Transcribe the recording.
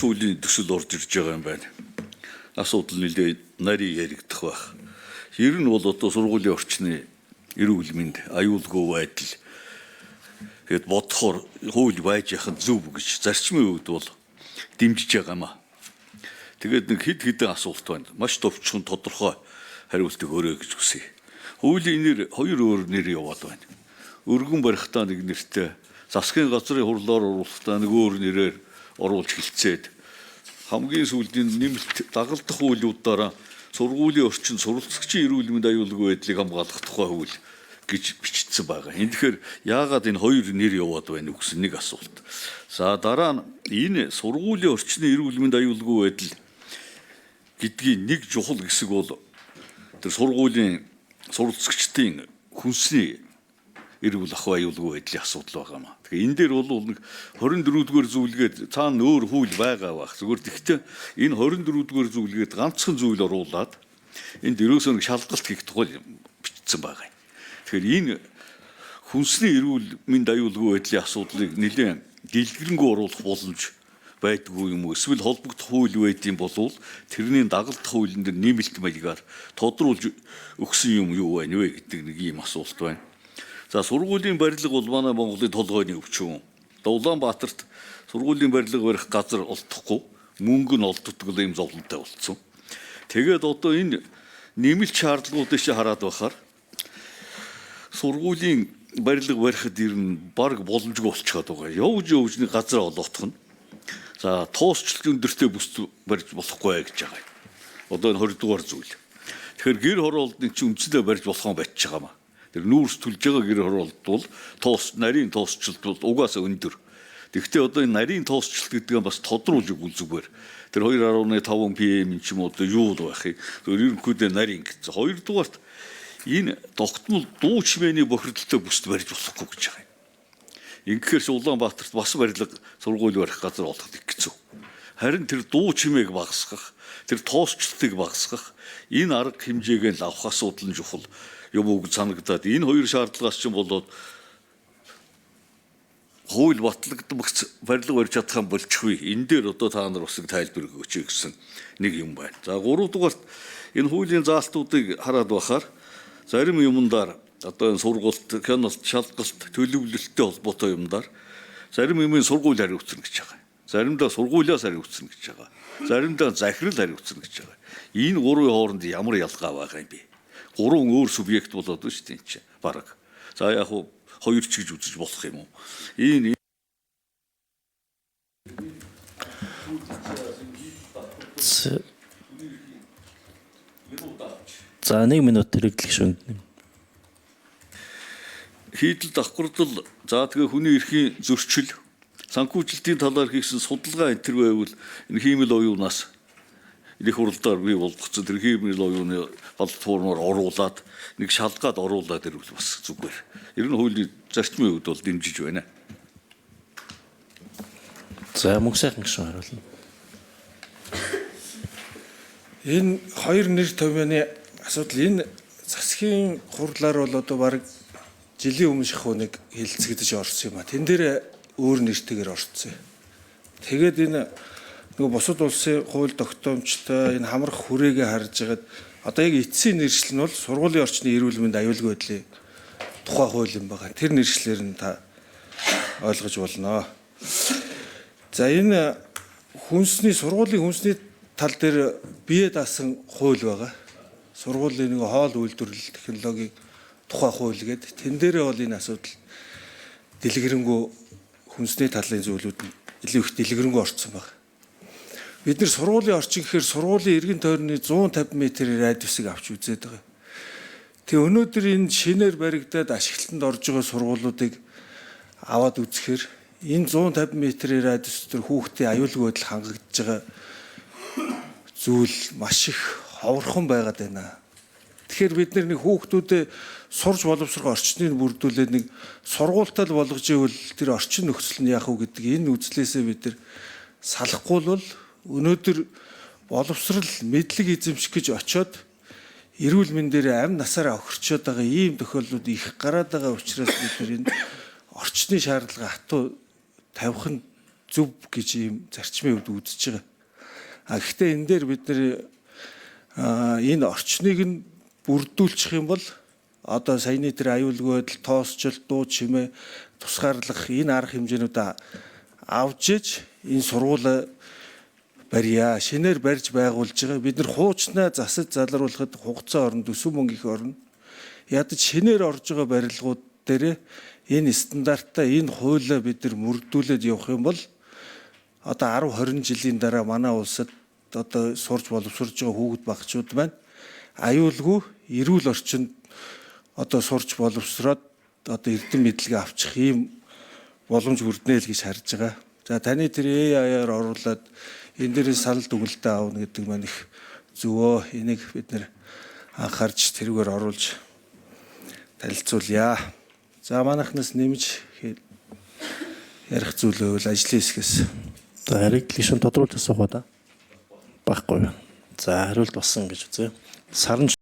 Хуулийн төсөл орж ирж байгаа юм байна. Асуудал нэлээд нарийн яригдах байх. Ер нь бол одоо сургуулийн орчны эрүүл мэнд, аюулгүй байдал гээд бодохоор хууль байж яхах нь зөв гэж зарчмын хувьд бол дэмжиж байгаа юм аа. Тэгээд нэг хэд хэдэн асуулт байна. Маш товчхон тодорхой хариултыг өрөө гэж хүсье. Хуулийн нэр хоёр өөр нэр яваад байна. Өргөн барихтаа нэг нэртэй, засгийн газрын хурлаар оруулахдаа нэг өөр нэрээр оруулж хэлцээд хамгийн сүүлийн нэмэлт дагалдах хуулиудаараа сургуулийн орчин суралцагчийн эрүүл мэнд аюулгүй байдлыг хамгаалах тухай хууль гэж бичсэн байгаа. Энэ тэгэхээр яагаад энэ хоёр нэр яваад байна вэ гэсэн нэг асуулт. За дараа нь энэ сургуулийн орчны эрүүл мэнд аюулгүй байдал гэдгийн нэг чухал хэсэг бол тэр сургуулийн суралцагчдын хүнсний эрүүл ахуй аюулгүй байдлын асуудал байгаа юм. Тэгэхээр энэ дээр бол нэг 24-р зүйлгээд цаана өөр хууль байгаа байх. Зүгээр тэгтээ энэ 24-р зүйлгээд ганцхан зүйл оруулаад энд ерөөсөө нэг шалгалт хийх тухай бичсэн байгаа юм. Тэгэхээр энэ хүнсний эрүүл мэнд аюулгүй байдлын асуудлыг нэлээд дэлгэрэнгүй оруулах боломж байдгүй юм уу? Эсвэл холбогдох хууль байдсан болвол тэрний дагалдах хуулийн дээр нэмэлт маягаар тодруулж өгсөн юм юу байна вэ гэдэг нэг ийм асуулт байна. За сургуулийн барилга бол манай Монголын толгойн өвчин. Одоо Улаанбаатарт сургуулийн барилга барих газар олдохгүй, мөнгө нь олддоггүй ийм зовлонтой болцсон. Тэгээд одоо энэ нэмэлт шаардлагуудыг чи хараад байхаар сургуулийн барилга барихад ер нь баг боломжгүй болчиход байгаа. Явж явж нэг газар олоотох нь. За туусчлалт өндөртэй бүс барьж болохгүй гэж байгаа юм. Одоо энэ 20 дугаар зүйл. Тэгэхээр гэр хороолтыг чи үндсэндээ барьж болох юм болчих байгаа юм. Тэр нүүрс түлж байгаа гэр хороолт бол туус нарийн туусчлалт бол угаасаа өндөр. Тэгэхдээ одоо энэ нарийн туусчлалт гэдэг нь бас тодруулж өгвөл зүгээр. Тэр 2.5 PM ч юм уу одоо юу л байх юм. Тэр ерөнхийдөө нарийн гэсэн. Хоёрдугаарт энэ тогтмол дуу чимээний бохирдолтой бүст барьж болохгүй гэж байгаа юм. Ингэхээр ч Улаанбаатарт бас барилга сургууль барих газар олоход хэцүү. Харин тэр дуу чимээг багасгах, тэр тоосчлтыг багасгах энэ арга хэмжээг нь авах асуудал нь чухал юм уу гэж санагдаад энэ хоёр шаардлагаас ч юм болоод хууль батлагдмагц барилга барьж чадах юм болчихгүй. Энэ дээр одоо та нар бас нэг тайлбар өгөөч гэсэн нэг юм байна. За гуравдугаарт энэ хуулийн заалтуудыг хараад байхаар зарим юмдаар одоо энэ сургалт, хяналт, шалгалт, төлөвлөлттэй холбоотой юмдаар зарим юмын сургууль хариуцна гэж байгаа. Заримдаа сургуулиас хариуцна гэж байгаа. Заримдаа захирал хариуцна гэж байгаа. Энэ гурвын хооронд ямар ялгаа байгаа юм бэ? Гурван өөр субъект болоод байна шүү дээ энэ чинь бараг. За яг хуу хоёр ч гэж үзэж болох юм уу? Энэ За 1 минут хэрэглэх шүнд. Хийдэл давхардал за тэгээ хүний эрхийн зөрчил санхүүжилтийн талаар хийсэн судалгаа энэ төр байвал энэ хиймэл оюунаас энэ хуралдаар бий болгоцсон тэр хиймэл оюуны платформоор оруулаад нэг шалгаад оруулаад ирвэл бас зүгээр. Ер нь хуулийн зарчмын хувьд бол дэмжиж байна. За мөнх сайхан гишүүн хариулна. Энэ хоёр нэр томьёоны асуудал энэ засгийн хурлаар бол одоо бараг жилийн өмнө шахуу нэг хэлцэгдэж орсон юм а. Тэн дээр өөр нэртэйгээр орцсон. Тэгээд энэ нөгөө бусад улсын хууль тогтоомжтой энэ хамрах хүрээгээ харж байгаад одоо яг эцсийн нэршил нь бол сургуулийн орчны эрүүл мэнд аюулгүй байдлын тухай хууль юм байна. Тэр нэршлэр нь та ойлгож болно. За энэ хүнсний сургуулийн хүнсний тал дээр бие даасан хууль байгаа. Сургуулийн нэг хоол үйлдвэрлэл технологийн тухай хууль гэдэг. Тэн дээрээ бол энэ асуудал дэлгэрэнгүй хүнсний талын зүйлүүд нь илүү их дэлгэрэнгүй орцсон байна. Бид нэр сургуулийн орчин гэхээр сургуулийн эргэн тойрны 150 метрийн радиусыг авч үзээд байгаа. Тэгээ өнөөдөр энэ шинээр баригдаад ашиглалтанд орж байгаа сургуулиудыг аваад үзэхээр энэ 150 метрийн радиус дотор хүүхдийн аюулгүй байдал хангагдж байгаа зүйл маш их ховорхон байгаад байна. Тэгэхээр бид нэг хүүхдүүдэд сурч боловсрох орчныг бүрдүүлээд нэг сургуультай л болгож ивэл тэр орчин нөхцөл нь яах вэ гэдэг энэ үзлээсээ бид нар салахгүй бол өнөөдөр боловсрал мэдлэг эзэмших гэж очиод эрүүл мэндээр амь насаараа охирчод байгаа ийм тохиолдлууд их гараад байгаа учраас бид нар энэ орчны шаардлага хатуу тавих нь зөв гэж ийм зарчмын хувьд үзэж байгаа. А гэхдээ энэ дээр бид нэр энэ орчныг нь бүрдүүлчих юм бол одоо саяны тэр аюулгүй байдал, тоосчлол, дуу чимээ тусгаарлах энэ арга хэмжээнүүдээ авч иж энэ сургуулаа барья. Шинээр барьж байгуулж байгаа. Бид нар хуучнаа засаж залруулахад хугацаа орно, төсөв мөнгө их орно. Ядаж шинээр орж байгаа барилгууд дээр энэ стандартаа, энэ хуулиа бид нар мөрдүүлээд явах юм бол одоо 10 20 жилийн дараа манай улсад одоо сурж боловсрож байгаа хүүхэд багчууд маань аюулгүй эрүүл орчинд одоо сурч боловсроод одоо эрдэм мэдлэгээ авчих ийм боломж бүрднэ л гэж харж байгаа. За, таны тэр AI-аар оруулаад энэ дээрээ санал дүгнэлтээ авна гэдэг маань их зөвөө. Энийг бид нэр анхаарч тэрүүгээр оруулж танилцуулъя. За, манайхнаас нэмж ярих зүйл байвал ажлын хэсгээс. За, хэрэгдэл гишүүн тодруулж асуух уу да? Байхгүй. За, хариулт болсон гэж үзье. Саран